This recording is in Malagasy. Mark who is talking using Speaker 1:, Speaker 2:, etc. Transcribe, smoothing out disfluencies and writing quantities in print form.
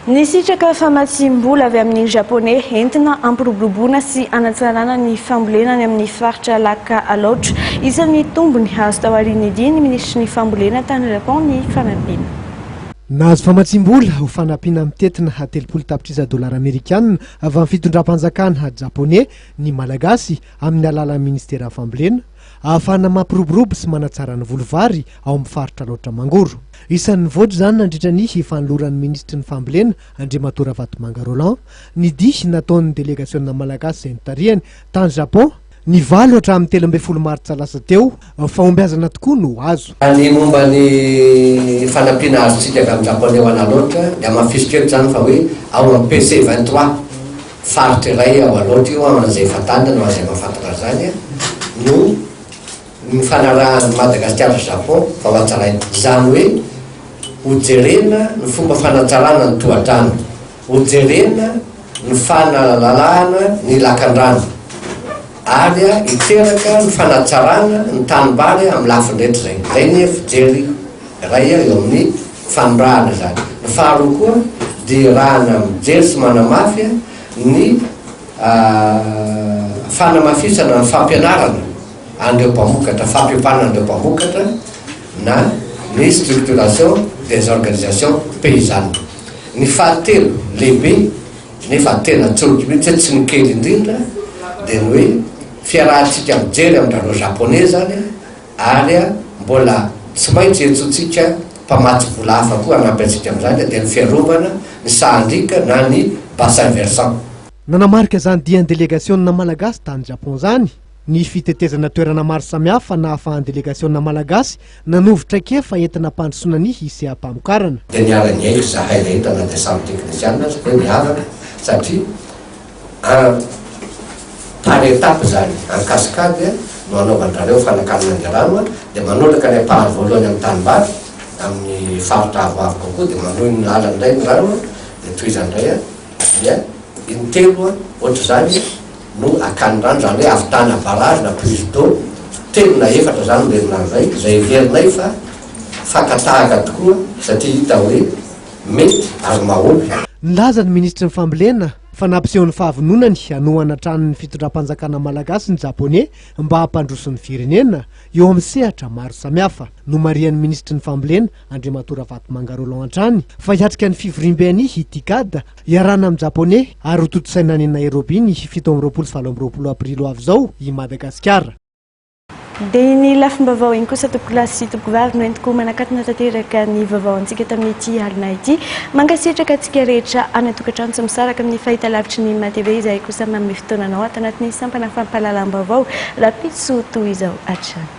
Speaker 1: Nisitraka famatsiam-bola avy amin'ny Japoney entina hampiroboroboana sy hanatsarana ny fambolena any amin'ny faritra Lac Alaotra. Isan'ny tombony azo taorian'ny dia ny minisitry ny fambolena tany Japon ny fanampiana.
Speaker 2: Nahazo famatsiam-bola ho fanampiana mitentina 30 tapitrisa dolara amerikanina avy amin'ny fitondram-panjakana Japoney ny Malagasy amin'ny alalan'ny ministeran'ny fambolena, ahafahana mampiroborobo sy manatsara ny voly vary ao amin'ny faritra Alaotra Mangoro. Isan'ny nivoatra izany nandritra ny fanoloran'ny minisitry ny Fambolena, Andriamatoa Ravatomanga Roland, ny dihy nataon'ny delegasiona malagasy izay notarihany tany Japon, ny 8 hatramin'ny 13 martsa lasa teo. Fahombiazana tokoa no azo.
Speaker 3: Ny momba ny fanampiana azontsika avy amin'ny Japoney ho an'Alaotra dia hamafisiko eto izany fa hoe ao amin'ny PC 23, faritra iray ao Alaotra io, an'izay efa tany na izay mahafantatra an'izany no nifanarahan'i Madagasikara sy Japon fa ho hatsaraina. Izany hoe hojerena ny fomba fanatsarana ny tohadrano, hojerena ny fanalalahana ny lakandrano ary hiteraka ny fanatsarana ny tanimbary amin'ny lafiny rehetra izay. Izay ny fijery iray eo amin'ny fanondrahana izany. Ny faharoa koa dia irahana mijery sy manamafy ny fanamafisana ny fampianarana an'ireo mpamokatra, fampiofanana an'ireo mpamokatra na ny structuration des organisations paysannes. Ny fahatelo lehibe nefa tena tsoriko mihitsy hoe tsy ny kely indrindra dia ny hoe fiarahantsika mijery amin-dRareo japonais izany ary mbola tsy maintsy iantsoantsika mpamatsy vola hafa koa hanampy antsika amin'izany dia ny fiarovana ny sahan-driaka na ny bassin versant.
Speaker 2: Nanamarika izany dian'ny delegasiona malagasy tany Japon izany ny fitetezana toerana maro samihafa nahafahan'ny delegasiona malagasy nanovo traikefa entina hampandrosoana ny seha-pamokarana.
Speaker 3: Dia niara-niaiky izahay rehetra na dia samy teknisianina aza hoe miavaka satria en par étape izany, en cascade no anaovan-drareo fanakanana ny rano dia manondraka ny ampahany voalohany amin'ny tanimbary amin'ny faritra avoavo kokoa dia manohy ny lalany indray ny rano dia tohizany indray dia intelo ohatr'izany no akany rano, izany hoe ahavitana barrage na prise d'eau telo na efatra izany ny renirano izay, izay heverinay fa fakan-tahaka tokoa satria hita hoe mety ary mahomby.
Speaker 2: Nilaza ny minisitry ny Fambolena fa nampiseho ny fahavononany hanohana hatrany ny fitondram-panjakana malagasy ny Japoney mba hampandroso ny firenena eo amin'ny sehatra maro samihafa. Nomarihan'ny minisitry ny Fambolena, Andriamatoa Ravatomanga Roland hatrany fa hiatrika ny fivoriamben'ny Iticad Iarahana amin'ny Japoney ary ho tontosaina any Nairobi ny 27 sy 28 aprily ho avy izao i Madagasikara.
Speaker 1: Dia iny lafim-baovao iny kosa tompokolahy sy tompokovavy no entiko manakatona tanteraka ny vaovao antsika tamin'ity alina ity. Mankasitraka antsika rehetra any an-tokantrano tsy misaraka amin'ny fahitalavitry ny MATV izahay kosa manome fotoana anao ato anatin'ny sampana fampahalalam-baovao rahampitso toy izao hatrany.